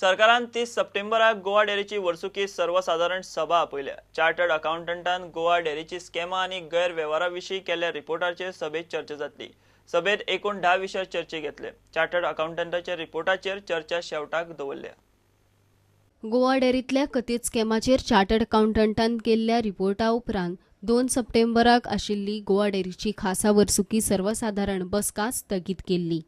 सरकारान 30 सप्टेंबराक गोवा डेअरीची वर्सुकी सर्वसादारण सभा आपयल्या. चार्टर्ड अकाउंटंटान गोवा डेअरीची स्कॅमां आनी गैरवेव्हारा विशीं केल्ल्या रिपोर्टाचेर सभेत चर्चा जातली. सभेत एकूण 10 विशय चर्चे घेतले. चार्टर्ड अकाउंटंटाच्या रिपोर्टाचेर चर्चा शेवटाक दवरल्या. गोवा डेअरींतल्या कथीत स्कॅमाचेर चार्टर्ड अकाउंटंटान केल्ल्या रिपोर्टा उपरांत 2 सप्टेंबराक आशिल्ली गोवा डेअरीची खासा वर्सुकी सर्वसादारण बसका स्थगीत केल्ली.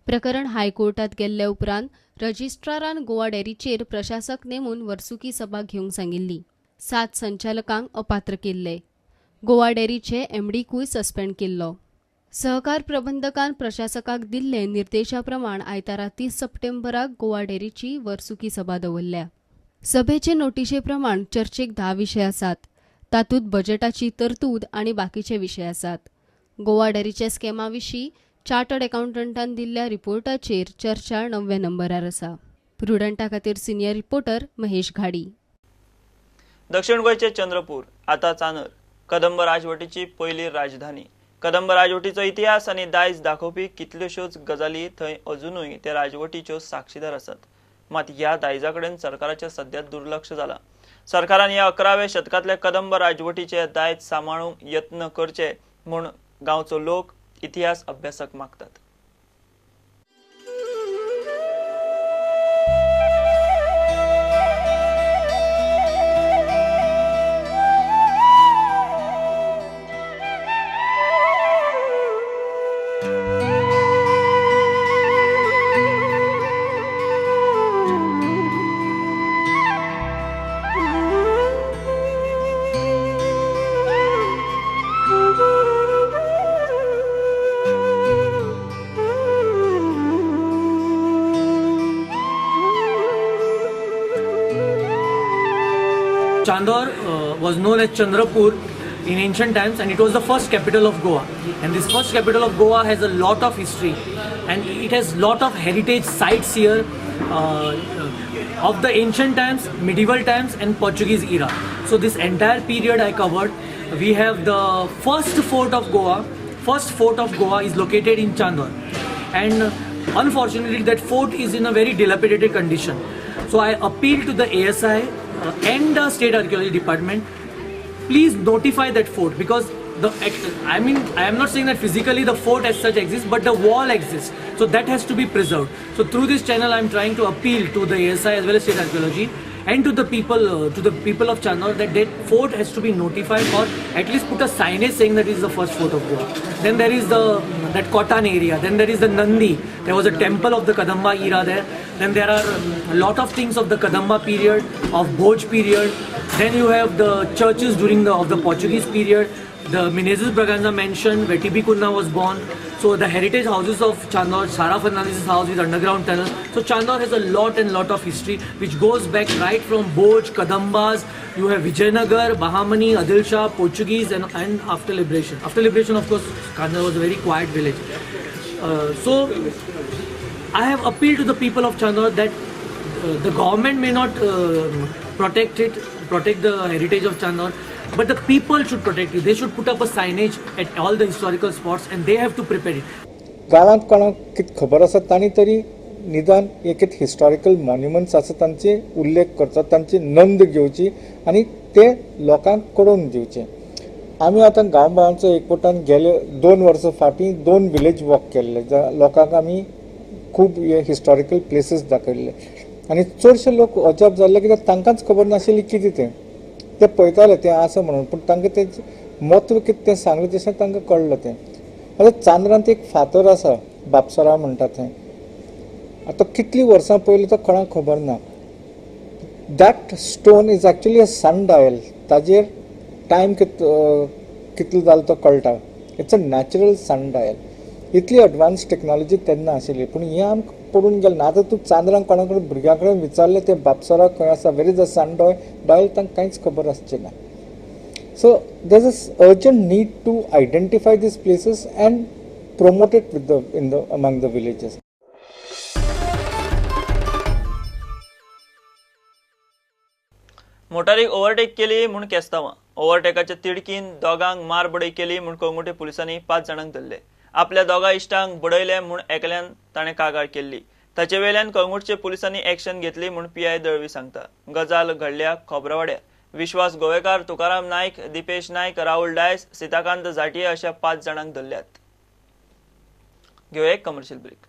प्रकरण हायकोर्टात गेल्ल्या उपरांत रजिस्ट्रारान गोवा डेअरीचेर प्रशासक नेमून वर्सुकी सभा घेवंक सांगिल्ली. 7 संचालकांक अपात्र केल्ले. गोवा डेअरीचे एमडीकूय सस्पेंड केल्लो. सहकार प्रबंधकान प्रशासकाक दिल्ले निर्देशा प्रमाण आयतारा 30 सप्टेंबराक गोवा डेअरीची वर्सुकी सभा दवरल्या. सभेचे नोटिशे प्रमाण चर्चेक 10 विशय आसात. तातूंत बजेटाची तरतूद आनी बाकीचे विशय आसात. गोवा डेअरीच्या स्कॅमा विशीं चार्टर्ड अकाउंटंटान दिल्ल्या रिपोर्टाचेर चर्चा 9व्या नंबरार आसा. प्रुडंटा खातीर सिनियर रिपोर्टर महेश घाडी. दक्षिण गोंयचे चंद्रपूर आता चांदर कदंब राजवटीची पयली राजधानी. कदंब राजवटीचो इतिहास आनी दायज दाखोवपी कितल्योश्योच गजाली थंय अजुनूय ते राजवटीच्यो साक्षीदार आसात. मात ह्या दायजा कडेन सरकाराचें सद्या दुर्लक्ष जालां. सरकारान ह्या 11व्या शतकांतल्या कदंब राजवटीचे दायज सांबाळूंक यत्न करचे म्हूण गांवचो लोक इतिहास अभ्यासक मागतात. Chandor was known as Chandrapur in ancient times, and it was the first capital of Goa. And this first capital of Goa has a lot of history, and it has lot of heritage sites here of the ancient times, medieval times and Portuguese era. So this entire period I covered. We have the first fort of Goa. First fort of Goa is located in Chandor, and unfortunately that fort is in a very dilapidated condition. So I appeal to the ASI and the State Archaeology Department, please notify that fort, because the I mean, I am not saying that physically the fort as such exists, but the wall exists, so that has to be preserved. So through this channel I am trying to appeal to the ASI as well as State Archaeology and to the people of Chandor that that fort has to be notified, or at least put a signage saying that it is the first fort of Goa. Then there is the that Kotan area, then there is the Nandi, there was a temple of the Kadamba era there. Then there are a lot of things of the Kadamba period, of Bhoj period. Then you have the churches during the of the Portuguese period, the Menezes Braganza mansion where T.B. Cunha was born. So the heritage houses of Chandor, Sara Fernandez's house with underground tunnel. So Chandor has a lot and lot of history which goes back right from Bhoj, Kadambas, you have Vijayanagar, Bahamani, Adil Shah, Portuguese and after liberation. After liberation, of course, Chandor was a very quiet village. So I have appealed to the people of Chandor that the government may not protect the heritage of Chandor, but the people should protect it. They should put up a signage at all the historical spots and they have to prepare it. गांवांत कोणाक कितें खबर आसा तांणी तरी निदान एक एक हिस्टॉरिकल मॉन्युमेंट्स आसा तांचे उल्लेख करचो, तांची नोंद घेवची आनी ते लोकांक कळोवन दिवचे. आमी आतां गांवभावांचो एकवटान गेले 2 वर्सां फाटीं 2 विलेज वॉक केल्ले, लोकांक आमी खूब हे हिस्टॉरिकल प्लेसीस दाखयल्ले आनी चडशे लोक अजाप जाल्ले कित्याक तांकांच खबर नाशिल्ली कितें तें, ते पळयताले तें आसा म्हणून, पूण तांकां तें म्हत्व कितें तें सांगलें तशें तांकां कळ्ळें तें. आतां चांदरांत एक फातर आसा, बापसरा म्हणटा थंय, आतां कितलीं वर्सां पयलीं तो कोणाक खबर ना. That stone is actually a sun dial, ताजेर टायम कितलो जालो तो कळटा. It's a natural sun dial. इतली एडवान्स टेक्नॉलॉजी तेन्ना आशिल्ली, पूण हें आमकां पडून गेलें ना. आतां तूं चांदरांक कोणा कडेन भुरग्यां कडेन विचारलें तें बापसरा खंय आसा, where is the sun dial, तांकां कांयच खबर आसचें ना. So there is urgent need to identify these places and promote it with the in the among the villages. मोटारीक overtake केली म्हूण केस्तांवां. ओव्हरटेकाच्या तिडकीन दोगांक मार बडय केली म्हूण कळंगूटे पुलिसांनी 5 जाणांक धरले. आपल्या दोगा इश्टांक बडयले म्हूण एकल्यान ताणें कागाळ केल्ली. ताचे वेल्यान कळंगूटचे पुलिसांनी एक्शन घेतली म्हूण पीआय दळवी सांगता. गजाल घडल्या खोब्रावाड्यार. विश्वास गोवेकार, तुकाराम नायक, दीपेश नायक, राहुल डायस, सीताकांत झाटिये अशा 5 जाणांक धरल्यात. घेवया एक कमर्शियल ब्रेक.